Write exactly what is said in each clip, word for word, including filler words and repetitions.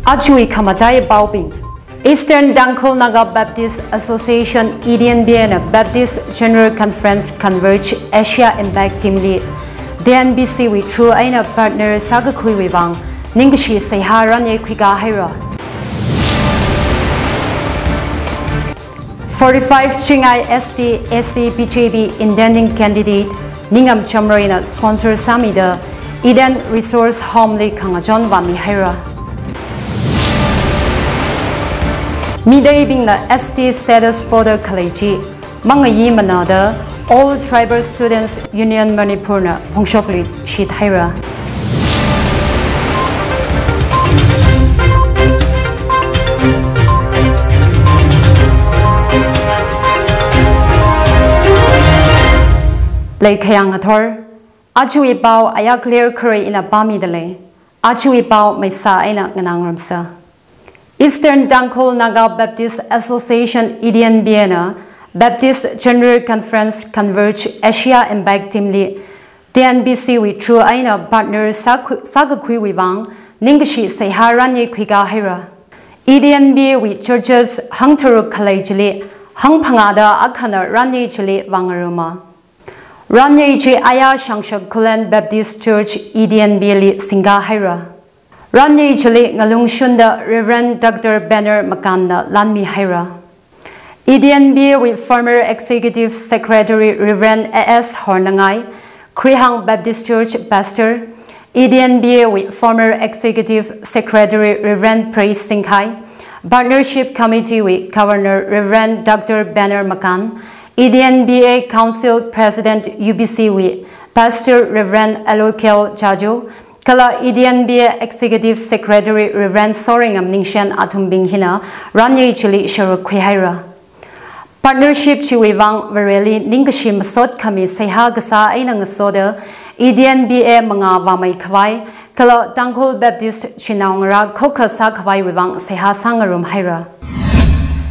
Ajawui khamataiya paobing. Eastern Tangkhul Naga Baptist Association, E T N B A na Baptist General Conference Converge Asia Impact Team li T N B C wui through eina partner sākakhuiwui vang ningkashi seihā ranyei khuikā haira. Forty-five Chingai S T S C B J P intending candidate Ningam Chamroina sponsor sāmida Eden Resource Home li khangachon vāmi haira. Miteibingna S T status poda khalei chi mangayimana da All Tribal Students Union Manipur na phongshokluishit haira. Leikhayang athor, ajawui pao ayakler khare ina pāmida lei, ajawui pao maisa eina nganāngarumsa. Eastern Tangkhul Naga Baptist Association, E T N B A na Baptist General Conference Converge Asia Impact Team li T N B C wui through eina partner sākhu-, sākakhuiwui vang ningkashi seihā ranyei khuikā haira. E T N B A wui churches hangtharuk khalei chili hangphangā da akhana ranyei chili vāngaruma. Ranyei chi aya Shangshak Khullen Baptist Church E T N B A li singkā haira. Ranyei chili ngalungshunda Reverend Doctor Banner Makanna lanmi haira. E T N B A wui former Executive Secretary Reverend A S Hornangai, Khrihang Baptist Church Pastor, E T N B A wui former Executive Secretary Reverend Praise Singkhai, Partnership Committee wui Governor Reverend Doctor Banner Makan, E T N B A Council President U B C wui Pastor Reverend Elokel Jajo, kala E T N B A Executive Secretary Reverend Soringam Ningshen athumbing hina ranyei chili sharuk khui haira. Partnership chiwui vang Vareli ningkashi masot khami seihā kasā eina ngasoda E T N B A mangā vāmei khavai, kala Tangkhul Baptist chinaongarā khokha sākhavaiwui vang seihā sāngarum haira.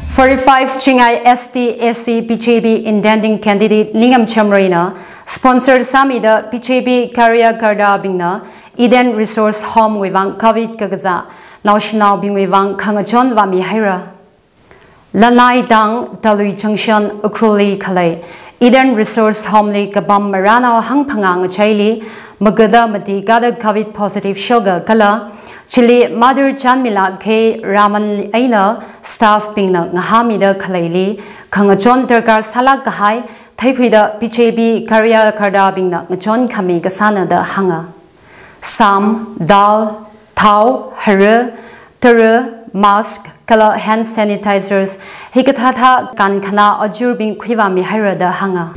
Forty-five Chingai S T S C B J P intending candidate Ningam Chamroina sponsor sāmida B J P karyakartabingna Eden Resource Home wui vang COVID kakazā naoshinaobingwui vang khangachon vāmi haira. Lanai Tang, Talui Junction, Ukhrulli khalei Eden Resource Home li kapam marānao hangphangā ngachaili magada mati kada COVID positive shoka kala chili Mother Chanmila K Raman eina staff bingna ngahāmida khaleili khangachon darkar sālāk kahai theikhuida B J P karyakartabingna ngachon khami kasāna da hānga. Sam, dal, thao, hara, tara, mask, kala hand sanitizers, hikathāthā kankhana ajurbing khuivāmi haira da hānga.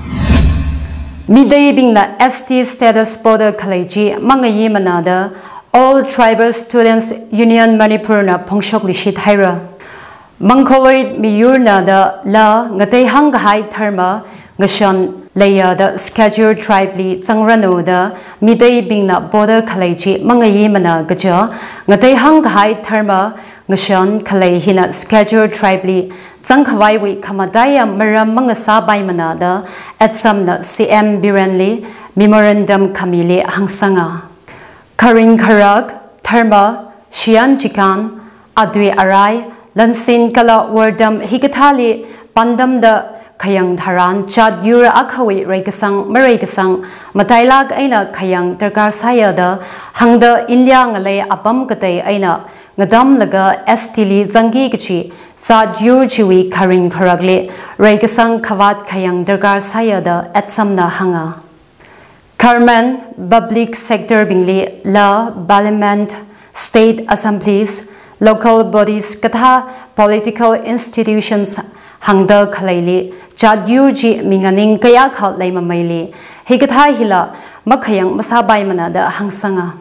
Miteibingna S T status poda khalei chi mangayimana da All Tribal Students Union Manipur na phongshokluishit haira. Mongoloid miyurna da la ngateihang kahai dharma ngashan leiya da Scheduled Tribe li zangranu da miteibingna poda khalei chi mangayimana kaja ngateihang kahai dharma ngashan khalei hina Scheduled Tribe li zangkhavaiwui khamataiya maram mangasāpaimana da ATSUM na C M Birenli memorandum khamili hāngsanga. Kharing kharak, dharma, shiyan chikan, atui arai, lansin kala wortam hikathāli pandamda khayang tharan jat yur akhawui reikasang mareikasang matailāk eina khayang darkar sāya da hāngda India ngalei apam katei eina ngatamlaga S T li zangki kachi jat yur chiwui kharing kharakli reikasang khavāt khayang darkar sāya da ATSUM na hānga. Government, public sector bingli la Parliament, State Assemblies, Local Bodies kathā political institutions hāngda khaleili jat yur chi minganing kayākha leimameili hikathā hila makhayang masāpaimana da hāngsanga.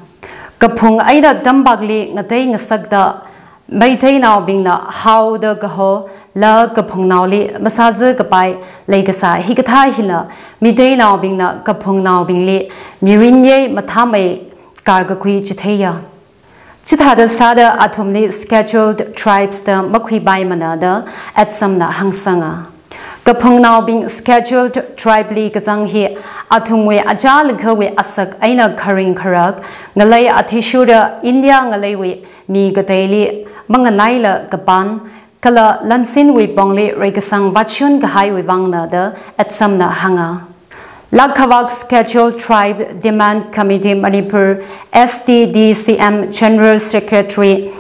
Kaphung eina tampakli ngatei ngasakda Meiteinaobingna haoda kaho la kaphungnaoli masāzā kapai leikasā hikathā hina Meiteinaobingna kaphungnaobingli mirin yei mathāmei karkakhui chitheiya. Chithāda sāda athumli Scheduled Tribes da makhuipaimana da ATSUM na hāngsanga. Kaphungnaobing Scheduled Tribe li kazang hi athumwui achālakhawui asak eina kharing kharak ngalei athishurda India ngaleiwui mi kateili manganaila kapan, kala lansinwui pongli reikasang vāchun kahaiwui vangna da atsamna hānga. Lakhavak Scheduled Tribe Demand Committee Manipur, S T D C M General Secretary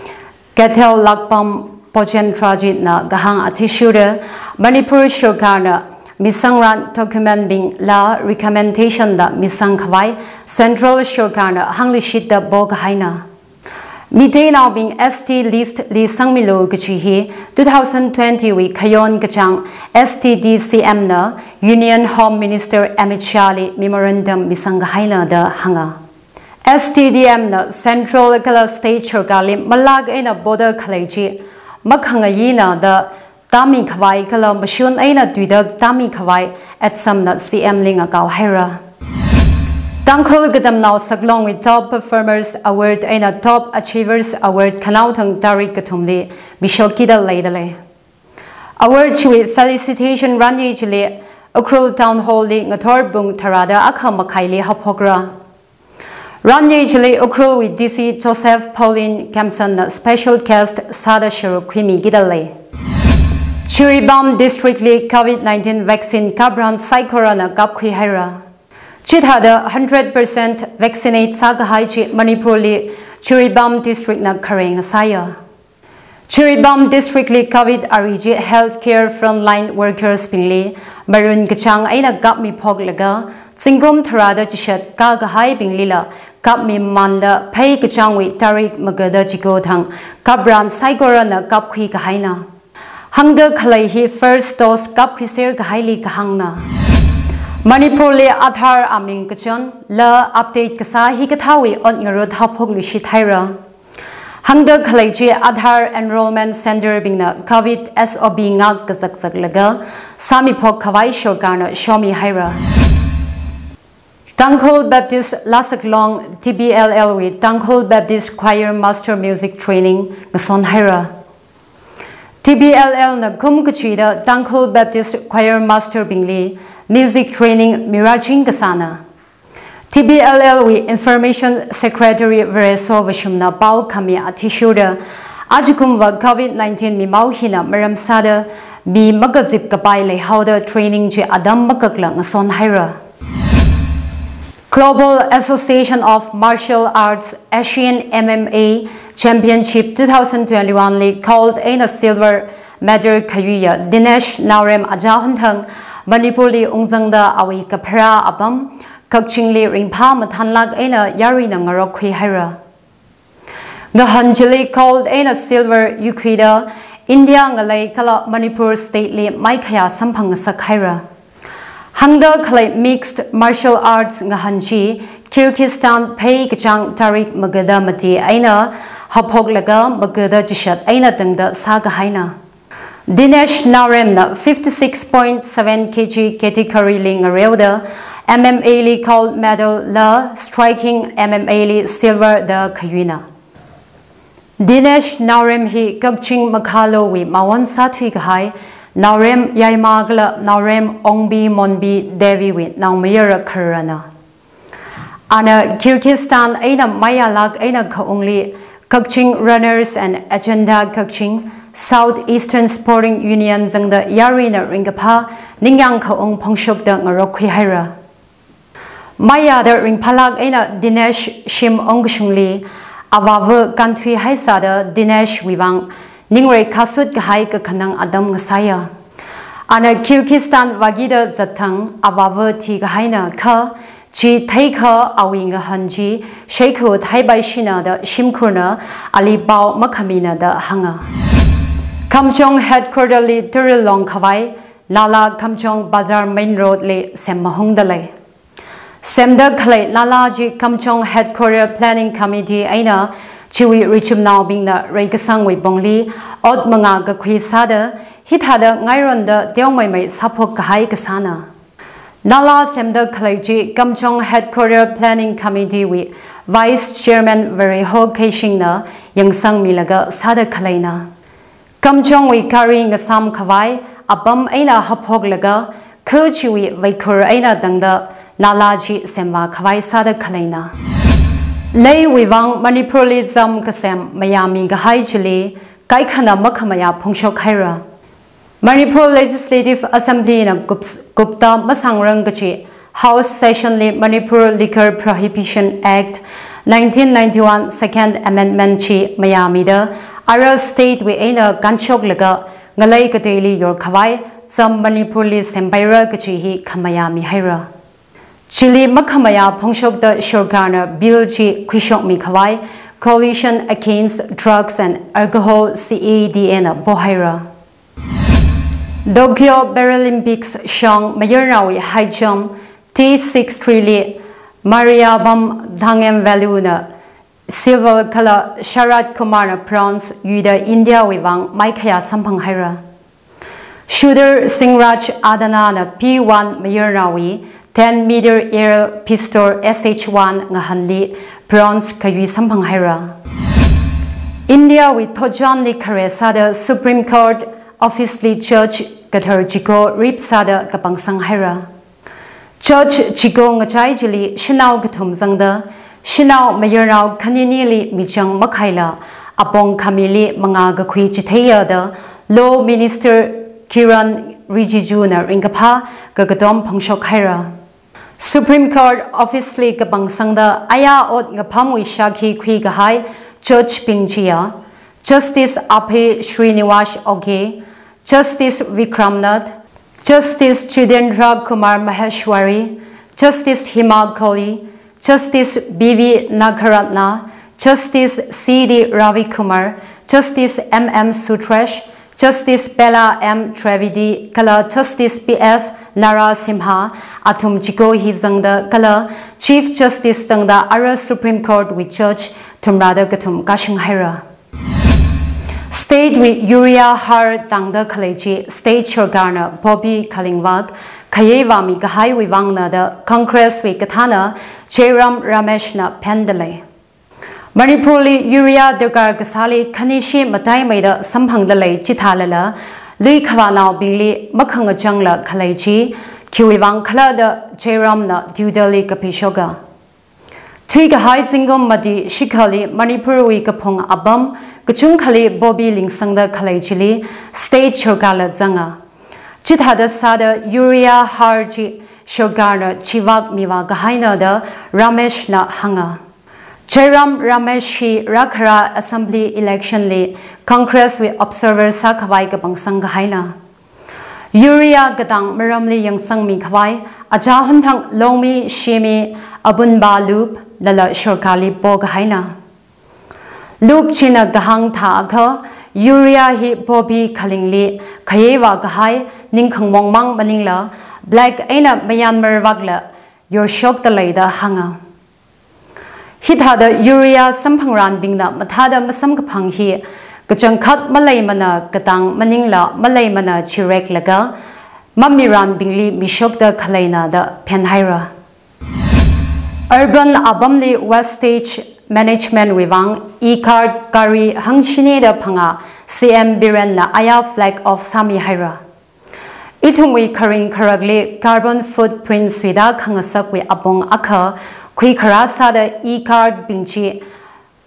Kethel Lakpam Pochen Trajitna kahāng athishurda, Manipur Sarkarna misangran document bing la recommendation da misang khavai Central Sarkarna hāngluishitta po kahaina. Meiteinaobing S T list li sangmilu kachi hi two thousand twenty wui khayon kachāng S T D C M na Union Home Minister Amit Shah li memorandum misang kahaina da hānga. S T D M na Central kala State Sarkar li malak eina border khalei chi makhangayina da tāmi khavai kala mashun eina tuida tāmi khavai atsamna C M li ngakao haira. Tangkhul Katamnao Saklongwui Top Performers Award eina Top Achievers Award khanaothang tarik kathumli mishokida leidalei. Award chiwui felicitation ranyei chili Ukhrul Town Hall li ngathor pung tharāda akha makhaili haophokra. Ranyei chili Ukhrulwui D C Joseph Pauline Kemson na special guest sāda sharuk khuimikida lei. Jiribam District li COVID nineteen vaccine kapran saikorana kapkhui haira. Chithāda hundred percent vaccinate sākahai chi Manipur li Jiribam District na khareng sāya. Jiribam District li COVID ari chi healthcare frontline workers bingli marun kachāng eina kapmiphoklaga, zingkum tharāda chishat kākahaibinglila kapmimānda phei kachāngwui tarik magada chiko thang kapran saikorana kapkhui kahaina. Hāngda khalei hi first dose kapkhuiser kahaili kahāngna. Manipur li Aadhaar aming kachon la update kasā hikathāwui ot ngarut haophokluishit haira. Hāngda khalei chi Aadhaar Enrollment Center bingna COVID S O P ngak kazakzaklaga sāmiphok khavai sarkarna shomi haira. Tangkhul Baptist Lasaklong T B L L wui Tangkhul Baptist Choir Master Music Training ngason haira. T B L L na kum kachida Tangkhul Baptist Choir Master bingli music training miraching kasāna. T B L L wui Information Secretary Vareso Vashumna pao khami athishurda, ajakumva COVID nineteen mimao hina maram sāda mi makazip kapai leihaoda training chi atam makakla ngason haira. Global Association of Martial Arts Asian M M A Championship two thousand twenty-one li gold eina silver medal khayuiya Dinesh Naorem aja hunthang Manipur li ungzangda awui kapharā apam Kakchingli ringphā mathānlak eina yaruina ngarokkhui haira. Ngahān chili gold eina silver yuikhuida India ngalei kala Manipur state li maikhaya samphang ngasak haira. Hāngda khalei mixed martial arts ngahān chi Kyrgyzstan phei kachāng tarik magada mati eina haophoklaga magada chishat eina tangda sākahaina. Dinesh Naoremna fifty-six point seven K G category li ngareoda M M A li gold medal la striking M M A li silver da khayuina. Dinesh Naorem hi Kakching Makhalowui mawon sāthui kahai Naorem Yaima kala Naorem Ongbi Monbi Devi wui naomayara khararana. Ana Kyrgyzstan eina maiyalak eina khaungli Kakching Runners and Agenda Kakching, South Eastern Sporting Union zangda yaruina ringkaphā ningyāng khaung phongshokda ngarokkhui haira. Maiyada ringphālak eina Dinesh shim ongkashungli avāva kānthui haisāda Dinesh wui vang ningrei khasut kahai kakhanang atam ngasāya. Ana Kyrgyzstan vākida zatthang avāva thikahaina kha, chi theikha awui ngahān chi sheikhu thaipaishina da shimkhurna ali pao makhamina da hānga. Kamjong headquarter li tara longkhavai nala Kamjong Bazar main road li sem mahungda lei. Semda khalei nala chi Kamjong headquarter planning committee eina chiwui richumnaobingna reikasangwui pongli ot manga kakhui sāda hithāda ngaironda teomeimei sāphok kahai kasāna. Nala semda khalei chi Kamjong headquarter planning committee wui vice chairman Vareho Keishingna yangsangmilaga sāda khaleina. Kamjongwui gari ngasam khavai apam eina haophoklaga kha chiwui vaikhur eina tangda nala chi semvā khavai sāda khaleina. Leiwui vang Manipur li zam kasem mayāmi kahai chili kaikhana makhamayā phongshok haira. Manipur Legislative Assembly na kups-, kupta masāngrang kachi House Session li Manipur Liquor Prohibition Act nineteen ninety-one Second Amendment chi mayāmida, ara state wui eina kānshoklaga ngalei kateili yorkhavai zam Manipur li sempaira kachi hi khamayā mihaira. Chili makhamayā phongshokta sorkarna bill chi khuishokmikhavai Coalition Against Drugs and Alcohol, C A D A na pohaira. Tokyo Paralympics shong mayarnaowui high jump T six three li Mariyapam Thangam Valluna silver kala Sharat Kumar na bronze yuida India wui vang maikhayā samphang haira. Shooter Singraj Adana na P one mayarnaowui ten meter air pistol S H one ngahanli bronze kayui samphang haira. India wui thotchanli khare sāda Supreme Court Office li judge kathar chiko rip sāda kapangsang haira. Judge chiko ngachai chili shanao kathum zangda, shanao mayarnao khaninili michang makhaila apong khamili mangā kakhui chitheiya da Law Minister Kiran Rijiju na ringkaphā kakatom phongshok haira. Supreme Court Office li kapangsangda aya ot ngapamwui shākhi khuikahai judge bing chiya, Justice Abhay Srinivas Oke, Justice Vikram Nath, Justice Jitendra Kumar Maheshwari, Justice Hima Kohli, Justice B V Nagaratna, Justice C D Ravi Kumar, Justice M M Sutresh, Justice Bella M Trivedi kala Justice P S Narasimha athum chiko hi zangda kala Chief Justice zangda ara Supreme Court wui judge thumrada kathum kashing haira. State wui urea har tangda khalei chi state sorkarna poppy khaling vak khayei vāmikahaiwui vangna da Congress wui kathāna Jairam Ramesh na phendalei. Manipur li urea darkar kasāli khanishi mataimeida samphangdalei chithālala, lui khavānaobingli makhangachangla khalei chi khiwui vang khala da Jairam na Delhi li kapishoka. Thuikahai zingkum mati shikhali Manipur wui kaphung apam kachungkhali poppy lingsangda khalei chili state sorkarla zanga. Chithāda sāda urea har chi sorkarna chivak mivā kahaina da Ramesh na hanga. Jairam Ramesh hi rākhara assembly election li Congress wui observer sākhavai kapangsang kahaina. Urea katang maramli yangsangmikhavai achā hunthang Longmi Shimi Abunba Lup nala sorkarli pokahaina. Lup china kahāng thākha urea hi poppy khalingli khayei vākahai ningkhangmong mang maningla black eina Myanmar vakla yorshokdalei da hanga. Hithāda urea samphangranbingna mathāda masamkaphang hi kachangkhat maleimana katang maningla maleimana chireklaga mamiranbingli mishokda khaleina da phenhaira. Urban apamli wastage management wui vang e-cart gari hangshinida phangā C M Biren na aya flag off sāmihaira. Ithumwui kharing kharakli carbon footprint suida khangasakwui apong akha khuikharā sāda e-cart bing chi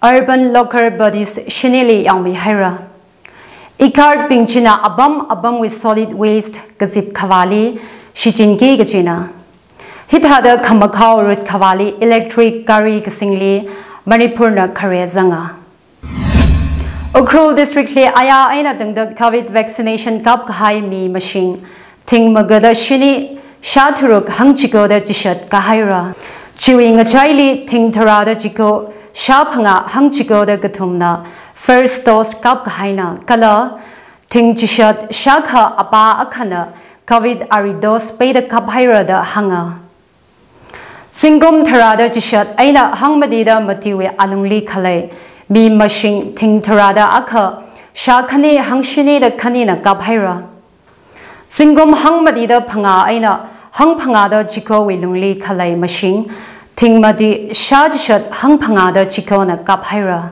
urban local bodies shinili yaomihaira. E-cart bing china apam apamwui solid waste kazip khavāli shichinki kachina. Hithāda khamakhao rut khavāli electric gari kasingli Manipurna khare zanga. Ukhrul District li aya eina tangda Covid vaccination kapkahai mi mashing thing magada shini shā tharuk hangchikoda chishat kahaira. Chiwui ngachaili thing tharāda chiko shā phangā hangchikoda kathumna first dose kapkahaina kala thing chishat shākha apā akhana Covid ari dose peida kaphaira da hanga. Zingkum tharāda chishat eina hangmatida matiwui alungli khalei mi mashing thing tharāda akha shā khani hangshinida khanina kaphaira. Zingkum hangmatida phangā eina hangphangāda chikowui lungli khalei mashing thing mati shā chishat hangphangāda chikona kaphaira.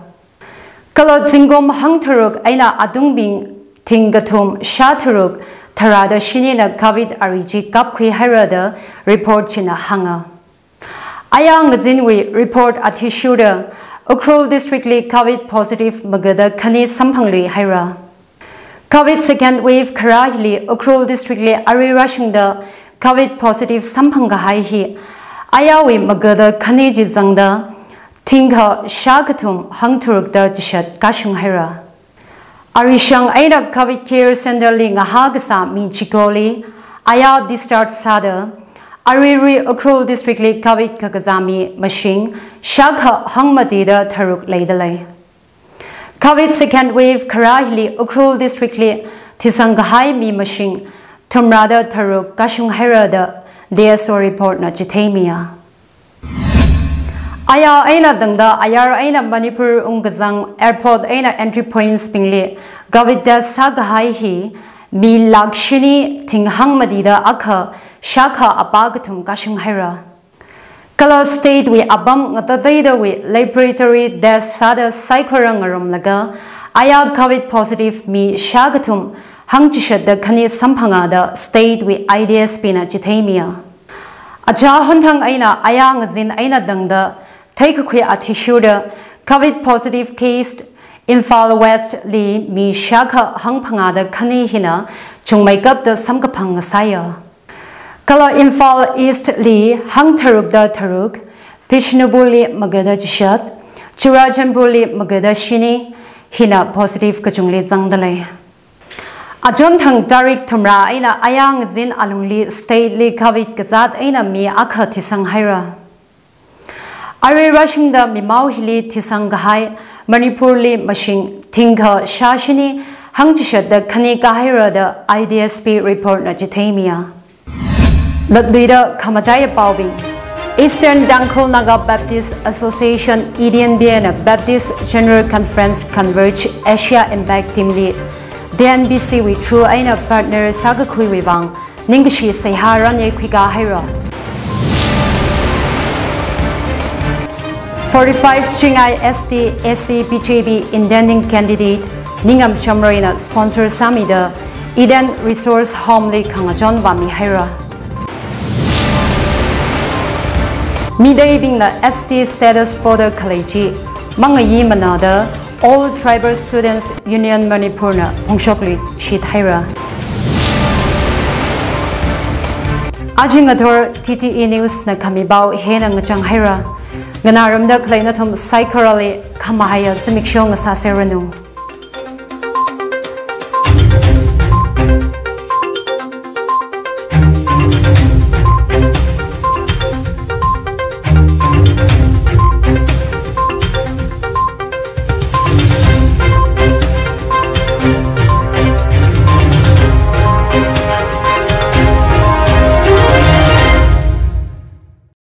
Kala zingkum hangtharuk eina atungbing thing kathum shā tharuk tharāda shinina Covid ari chi kapkhuihaira da report china hanga. Aya ngazinwui report athishurda Ukhrul District li COVID positive magada khani samphanglui haira. COVID second wave kharā hili Ukhrul District li arui rāshungda COVID positive samphang kahai hi ayāwui magada khani chi zangda thingkha shākha thum hangtharukda chishat kashung haira. Arishang eina COVID care center li ngahā kasā mi chikoli ayā discharge sāda aruirui Ukhrul District li COVID kakazā mi mashing shākha hangmatida tharuk leidalei. COVID second wave kharā hili Ukhrul District li thisang kahai mi mashing thumrada tharuk kashung haira da D S O report na chitheimiya. Ayā eina tangda ayar eina Manipur ungkazang airport eina entry points bingli COVID test sākahai hi mi lakh shini thing hangmatida akha shākha apā kathum kashung haira. Kala state wui apam ngatateidawui laboratory test sāda saikora ngarumlaga ayā COVID positive mi shākha thum hangchishatda khani samphanga da state wui I D S P na chitheimiya. Achā honthang eina ayā ngazin eina tangda theikakhui athishurda COVID positive case Imphal West li mi shākha hangphangada khani hina chungmeikapda samkaphang ngasāya. Kala Imphal East li hangtharukda tharuk, Bishnupur li magada chishat, Churachandpur li magada shini hina positive kachungli zangdalei. Achonthang tarik thumrā eina ayā ngazin alungli state li COVID kazāt eina mi akha thisang haira. Arui rāshungda mimao hili thisang kahai Manipur li mashing thingkha shāshini hangchishatda khani kahaira da I D S P report na chitheimiya. Latluida khamataiya paobing. Eastern Tangkhul Naga Baptist Association, E T N B A na Baptist General Conference Converge Asia Impact Team li T N B C wui through eina partner sākakhuiwui vang ningkashi seihā rane khuika haira. Forty-five Chingai S T S C B J P intending candidate Ningam Chamroina sponsor sāmida Eden Resource Home li khangachon vāmi haira. Miteibingna S T status poda khalei chi mangayi manada All Tribal Students Union Manipur na phongshokluishit haira. Aja ngathor T T E News na khami pao hina ngachang haira. Nganārumda khalei nathum saikorali khamahaiya zimiksho ngasāseranu.